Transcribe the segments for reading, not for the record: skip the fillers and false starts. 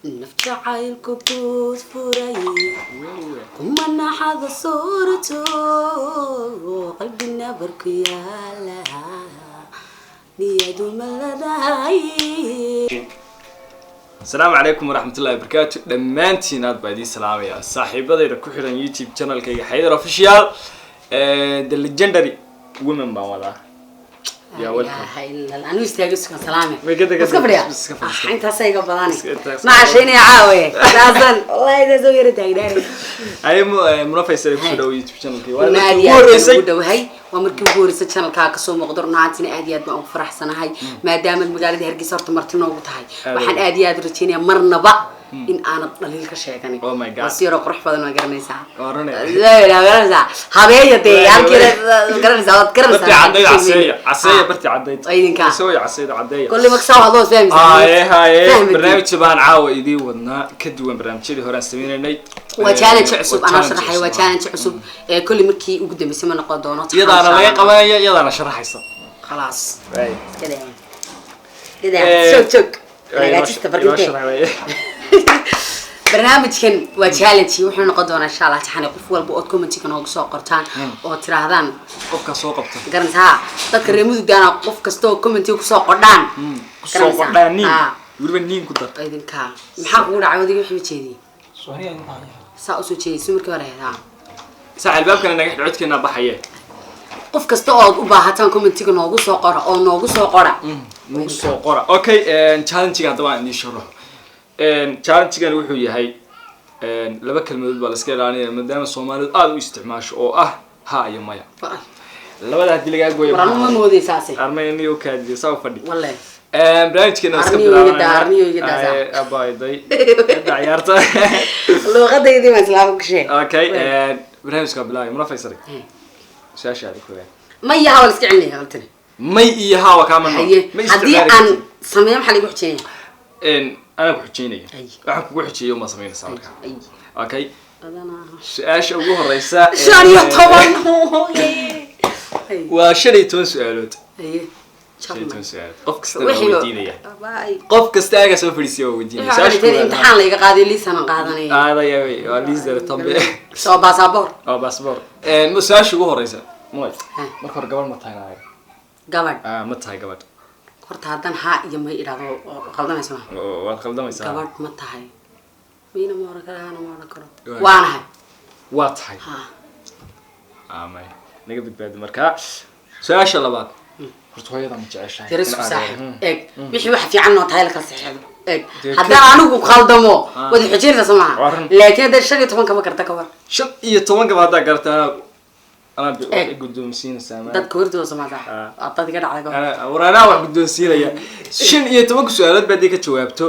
Naf jacaylku guud furay kumanaxada suurto, qalbina barku yaala, niyadu maladahay. Asalaamu calaykum waraxmatullahi wabarakaatu. Dhammaantiin aad baa idiin salaamaya, saaxiibadayda ku xiran YouTube channelkayga Xaydar Official. The legendary women baan wadaa. Yeah, welcome. Ilaaha illa Allah. Anu istaago, sukan salaame. Way gada- gada- Iska fadhiya. Iska fadhiya. Ah, intaasa iga badani. Intaas- Ma cashaynaya caawe saasan, wallahi intaas oo yara taagnaanay. Aye, Munafaysare, kusoo dhawo YouTube channelkayga. Waa Aad markii iyo ugu aad baan horreysay. ugu dhowahay. Waa markii ugu horreysay channelkaa kasoo muuqdo. Run ahaantiina aad iyo aad baan ugu faraxsanahay, maadaamaad magaalada Hargeysa horta marti noogu tahay. Aad Waxaan iyo aad iyo aad u rajeynayaa marnaba in aanad dhaliil ka sheeganin. Oh my God. Waa si yaroo qurux badan, waa garanaysaa. Waa runay. Waa garanaysaa, habeeya dee. Waa- Halkii garanaysaa, waad garanaysaa. Barti caddayd, caseeya, caseeya, barti caddayd. Idinka. Soo caseeya, caddeeya. Kolley marka saa hadloo fahmaysaa. Haye haye. Fahmadii. Barnaamij baan caawa idiin wadnaa ka duwan barnaamijyadii hore aan sameynaynay. Waa challenge cusub. Waa Anaa challenge sharaxay, waa cusub. challenge cusub ee kolley markii ugu dambeysay ma noqon doono. Iyadaana laga qabanaya, iyadaana sharaxaysa. Khalaas. Right. Gadaa gadaa, joog joog, hagaajista Inoo barkinte. sharax waye. Barnaamijkan waa challenge, wuxuu noqon doonaa insha Allah taxane. Qof walba ood commentiga noogu soo qortaan oo tiraahdaan Qofka soo qabta. Garanaysaa, dadka reer Mudugdaana, qof kasta oo commentiga kusoo qordhaan. Kusoo Garanaysaa? qordhaa niin. Weliba niin ku dar. Idinka maxaa kugu dhacay? Odayga wixii ma jeediyey, saa usoo jeediyay si markii hore ahayd, ha. Saa albaabkana naga xidh, codkeena baxaye. Qof kasta ood u baahataan commentiga noogu soo qora oo noogu soo qora. Nagu soo qora. Okay, challenge-ga haddaba aan idiin sharaxo. Challenge-gan wuxuu yahay laba kelmadood baa la iska ilaalinaya, maadaama Soomaalidu aada u isticmaasho, oo ah ha iyo maya. Labada haddii lagaa gooyo. War anu ma moodeysaase. Armay niyo kaadiyo, saa u fadhi. Walle. Barnaamijkeena iska Arniyo iga daa, arniyo iga daa, saa. Abayday hadda ciyaarta. Luuqadaydii baan islaama gashee. Okay, barnaamijka bilaabay. Muna Faysari, su-aashaada koowaad. Maya, hawal iska celinaya qaltani. May iyo hawa kaama noo. Haye. Ma Haddii isticmaali aan kartid. sameeyo, maxaa lagu xujeynaya? Anaa ku xujeynaya. Ay. Waxaan kugu xujeeyay uma samaynaysaa marka. Ay. Okay. Badanaa. Su-aasha ugu horeysa. 15. Waa 15 su-aalood. Haye. 15 su-aalood qof kasta waa weydiinaya. Bye. Qof kasta aaga soo fadhiisiya waa weydiinaya su-aasha koowaad. Imtixaan layga qaaday, liisanan qaadanaya. Aadaya wey, waa liisara tambe. Soo baasaboor. Waa baasboor. Su-aasha ugu horeysa, Moy. Ha. Marka hore, gabadh ma tahay naaga? Gabadh? Ah, ma tahay gabadh? Horta haddaan haa iyo may idhaahdo oo qaldamaysa ma? Oo, waad qaldamaysaa. Gabadh ma tahay, mayna ma oran karo, haana ma oran karo. Waa. Waanahay. Waa tahay? Ha. Amay naga badbaadi. Markaa su-aasha labaad, horta hooyada ma jeceshahay? Tira isku In aad- saaxib. Eeg, wixii wax fiican noo tahay la kala saxeexdo. Eeg, Dee haddaan anigu qaldamo, waad xujinaysaa soo Waa maha? run. Laakiin haddaan 15 kama karta, ka war? 15 gaba haddaa garata, anaa Eeg. wax guddoonsiinaysaa Dadka hortooda soo maata. Dad iga dhacday, ka war? War anaa wax guddoonsiinaya. 15-ka su-aalood baad ka jawaabto,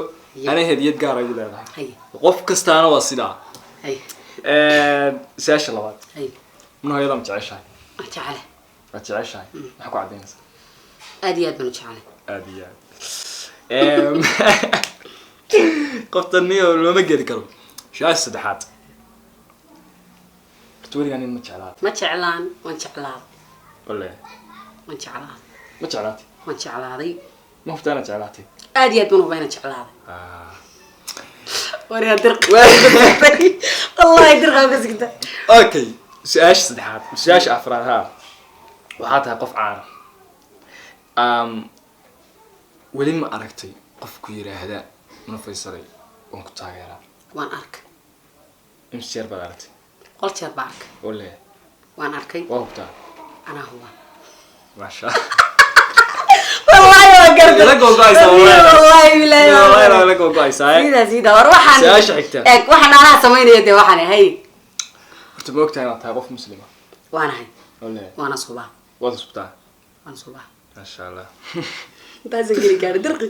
anaa hadiyad gaar ay u leedahay. Haye. Qof kastaana waa sidaa. Haye. Su-aasha labaad. Haye. Mun, hooyada ma jeceshahay? Waan jecele. Waad jeceshahay, maxaa ku caddaynaysaa? Aad iyo aad baan u jeclay. Aad iyo aad. Qofta niyo looma geli karo. Su-aasha saddexaad, horta weligaa nin ma jeclaad? Ma jeclaan, waan jeclaaday. Wale. Waan jeclaaday. Ma jeclaatay? Waan jeclaaday. Ma hubtaa inaad jeclaatay? Aad iyo aad baan hubaa inaan jeclaaday. Wariyaa, dirqa wallahi, dirqaa ka sigta. Okay, su-aasha saddexaad, su-aasha afraad. Ha, waxaa tahay qof caana. Weli ma aragtay qof ku yiraahda "Muna Faysalay, waan ku taageeraa"? Waan arkay. Imse jeer baad aragtay? Qol jeer baa arkay. Wale. Waan arkay. Waa hubtaa? Anaa huba. Maasha. Wallahi waa garta. Ila gogo'aysaa, wallahi. Wallahi bilahi. Wallahi la gogo'aysaa. Sida war waxaan Su-aasha xigta. Eeg, waxaan anaa samaynaya dee, waxaan hay. Horta ma ogtahay inaad tahay qof muslima? Waanahay. Wale. Waana subaa. Waad hubtaa? Waan subaa. Maasha Allah. Intaasaan geli gaari dirqi.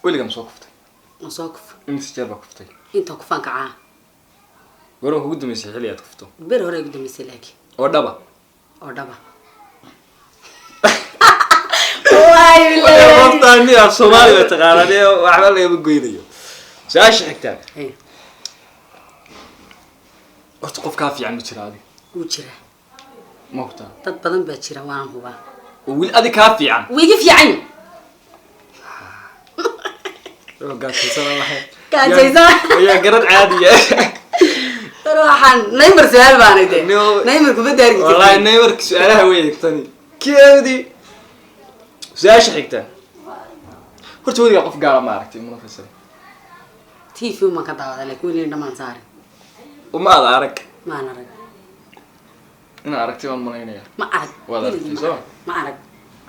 Weligaa ma soo kuftay? Waan soo kuf. Imse jeer baa kuftay? Inta kufaan kacaa. Goorma kugu dambeysay xilli aad kufto? Ber hore igu dambeysay laakiin. Oo dhaba? Oo dhaba, wallahi bilahi. Qoftaan ni af Soomaaliga taqaanaa ni waxba lagama goynayo. Su-aasha xigtaa. Hey. Horta qof kaa fiican ma jira adiga? Wuu jiraa. Ma hubtaa? Dad badan baa jira, waanan hubaa. Oo weli adi kaa fiican? Wuu iga fiican yahay. Gaajaysan waxay. Gaajaysan. Ayaa garad caadiya. War waxaan Neymar su-aal baanay dee. No. Neymar kubadda arki Wallahi jirtay. Neymarka su-aalaha way tani keedii. Su-aasha xigta, horta weligaa qof gaala ma aragtay, Muna Faysal? TV maan ka daawada, laakiin weli dhamaan saarin. Uma aad arag? Maan arag. Inaa aragtay waan malaynaya. Ma arag. Waad Weligii aragtay, ma soo? arag. Ma arag.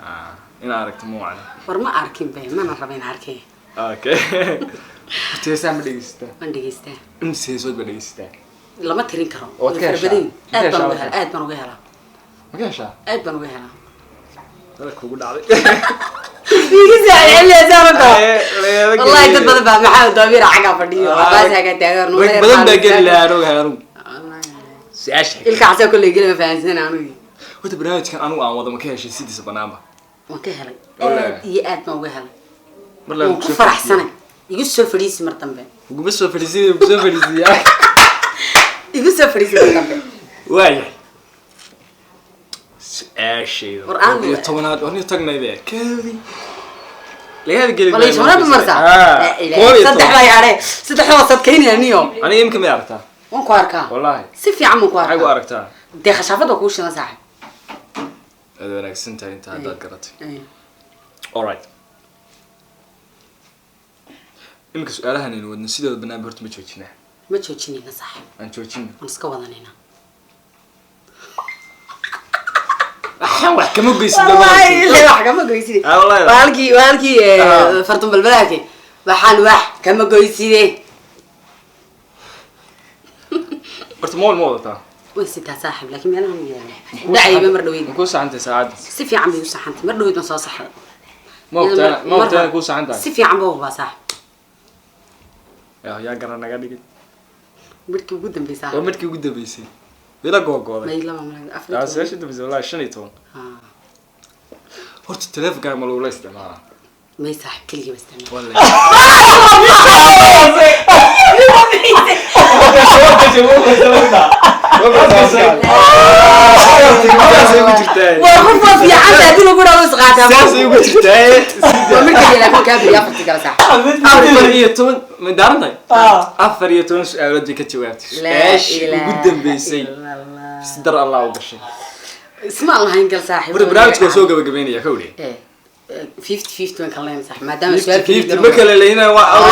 Ah, inaa aragtay ma wacna. War ma arkin be, mana raba in arkay. Okay, horta heesaha ma dhegeysataa? Waan dhegeystaa. Imise heesood ba dhegeysataa? Lama tirin karo. Waad ka Way heshaa? fara badan yihiin. Ma ka Aad baan heshaa uga marka? helaa, aad baan uga helaa. Ma ka heshaa? Aad baan uga helaa. Dada kugu dhacday. Iga saacilaysaa marka. Wallahi Wallahi dad badan baa maxaa doobiira xaggaa fadhiyo, Cabaas xaggaa taagan. Rag badan baa geli lahaa anugu anugu. Su-aasha xigta. Ilka xasaa kolley geli, ma fahansan anugu. Horta barnaamijkan anigu aan wado ma ka heshay sidiisa banaanba? Waan ka helay. Wallahi. Aad iyo aad baan uga helay. Mar Waan ku faraxsanay. Igu soo fadhiisi mar dambe. Uguma soo fadhiisiy, ugu soo fadhiisiyaa. Igu soo fadhiisi mar dambe. Waayahay, su-aashayda War aan- 11aad warniyo tagnayde keedi laga geli. Wala tobnaad marsaa. La ilaaha, saddex baa yaadhe, saddex waa sadkaynaya niyo. Aniga imika may aragtaa? Waan ku arkaa. Wallahi? Si fiican baan ku Maxay ku arkaa. aragtaa? Dee khashaafad waa kuu shidan, saaxib. Aad wanaagsan tahay inta haddaad garatay. Alright, imika su-aalahan aynu wadno sidooda banaanba horta ma joojinaa? Ma joojinayna, saaxib. Aan joojina. Waan iska wadanayna. Waxaan wax kama goysid. Wallahi ilaa wax kama goyside. Ah, wallahi. Waa halkii Ah. fartun balbalaake, waxaan wax kama goyside. Horta mool ma wadataa? Way sitaa, saaxib, laakiin meelahan u yaala dhacayba mar dhaweyd. Ma kuu saxantay saacadda? Si fiican bay u saxantay, mar dhaweyd baan soo saxday. Ma ogtaa, ma ogtaa kuu saxan tahay? Si fiican baa hubaa, saaxib. Yaa yaa garan naga dhigin. Markii ugu dambeysay. Waa markii ugu dambeysay bila googooday. May laba malag afar iyo Taa toban. su-aasha dambeysay wallahi 15. Ah. Horta teleefonkaaga ma lagula isticmaalaa? May, saaxib, keligii ba isticmaal. Wallahi. Saasay ugu jirtaa. Waa qof waa fiican tahay haddii lagu dhaho is qaataa. Saasay ugu jirtaa. Waa mid kaliya, laakiin kaa bixiya afartii kale, saaxib. 14 ma daaran tahay? 14 su-aalood bay ka jawaabtay. Laa Su-aashii ugu ilaaha dambeysay illa Allah. si dar Allah u gashay. Isma lahayn gal, saaxib. Horta barnaamijka waa soo gabagabeynaya ka weli. 50-50 waan kala leyn, saaxib, maadaama su-aal kaliya 50 ma kale leynaa waa. Oh,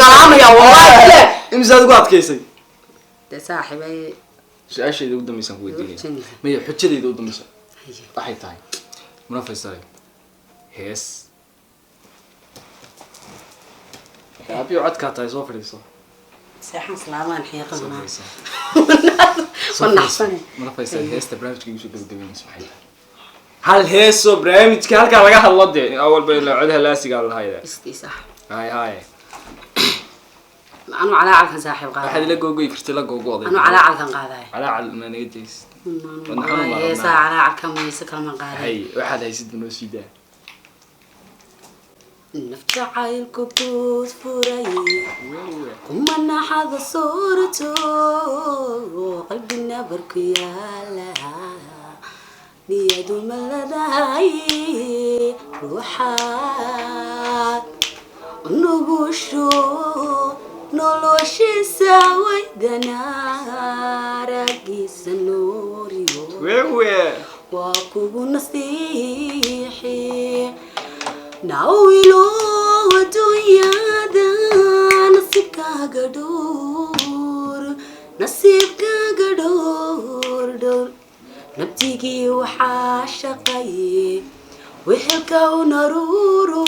salaamaya wallahi. Imisaad ugu adkaysay? Dee saaxib ay. Su-aashayda ugu dambeysaan ku weydiinaya. Xujadayda. Maya, xujadayda ugu dambeysa waxay tahay, Muna Faysale, hees aabiyo codkaa tahay, soo fadhiiso. Seexan salaamaan Soo xiiqaduna. fadhiiso. Wanaxsane. Muna Faysale, heesta barnaamijka igu soo gabagabeynaysa waxay tahay hal heesoo barnaamijka halkaa laga hadlo dee awalba ilaa codha laasigaa lahayda. Istii saaxib. Hay hay. Anu calaacalkan, saaxiib, Waxaad qaadaya. ila googoyi kartay, la googooday. Anu calaacalkan qaadaya. Calaacal ma naga jeys. Wadna xanuun baa Heesaa rabnaa. calaacalkan mayse kalama qaaday. Hay, waxaad haysid noo sii daa. Naf jacaylku guud furay kuma naxada suurto, qalbina barku yaala, niyadu maladahay ruuxaad nugusho noloshiisa waydana aragiisa nuuriyo. Wewe. Waa kugu nasiixi nawilo adduunyada nasiibkaaga dhowr, nasiibkaaga dhowr dhowr. Nabtigii waxaa shaqaye wehelka u naruuro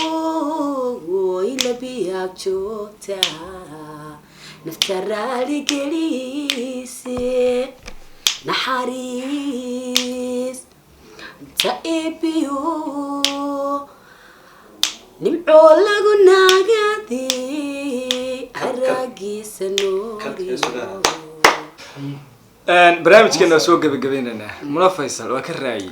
ila biyaag joogta nafta raali gelise naxariis ta ebiyo nimco lagu naagadi aragiisa nooriyo. Barnaamijkeena waa soo gabagabeynaynaa. Muna Faysal waa ka raayay.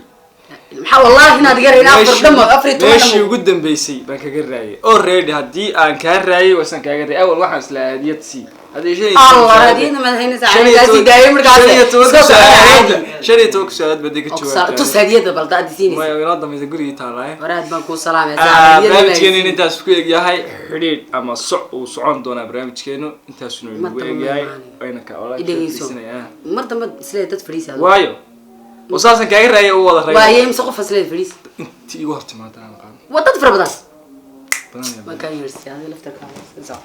Maxaa wallahi inaad garayna afar dhamo 14 Meeshii dhamo. ugu dambeysay baan kaga raayay already. Haddii aan kaa raayay, waasaan kaaga raayay. Awal waxaan isla hadiyad sii. Haddii 15 Allah, su'aalood- hadiyadna madaxaynaysa shan iyo kaasi toban- daayay markaas. 15 Iska soo su'aalood, caadi. 15 su'aalood baad iga jawaabtaa. Tus hadiyada balda aad siinaysa. Maya, inoo dambaysa, gurigii taalaaye. Waraad baan kuu salaamaya. Barnaamijkeenu intaas ku egyahay. Xidhiidh ama soc uu socon doonaa barnaamijkeenu, intaasuna Mar nagu dambe egyahay. ma Wayna ka walahi Idhegeyso. fadhiisanayaa. Mar dambe islee dad fadhiisa. Waayo oo saasan kaaga raaya u wada waaye raaya. Mise qof islee fadhiis? Intii igu hortimaadaan aqaan. Waa dad fara badan. Badan. Waan kaa yeersi adiga laftarkaaga.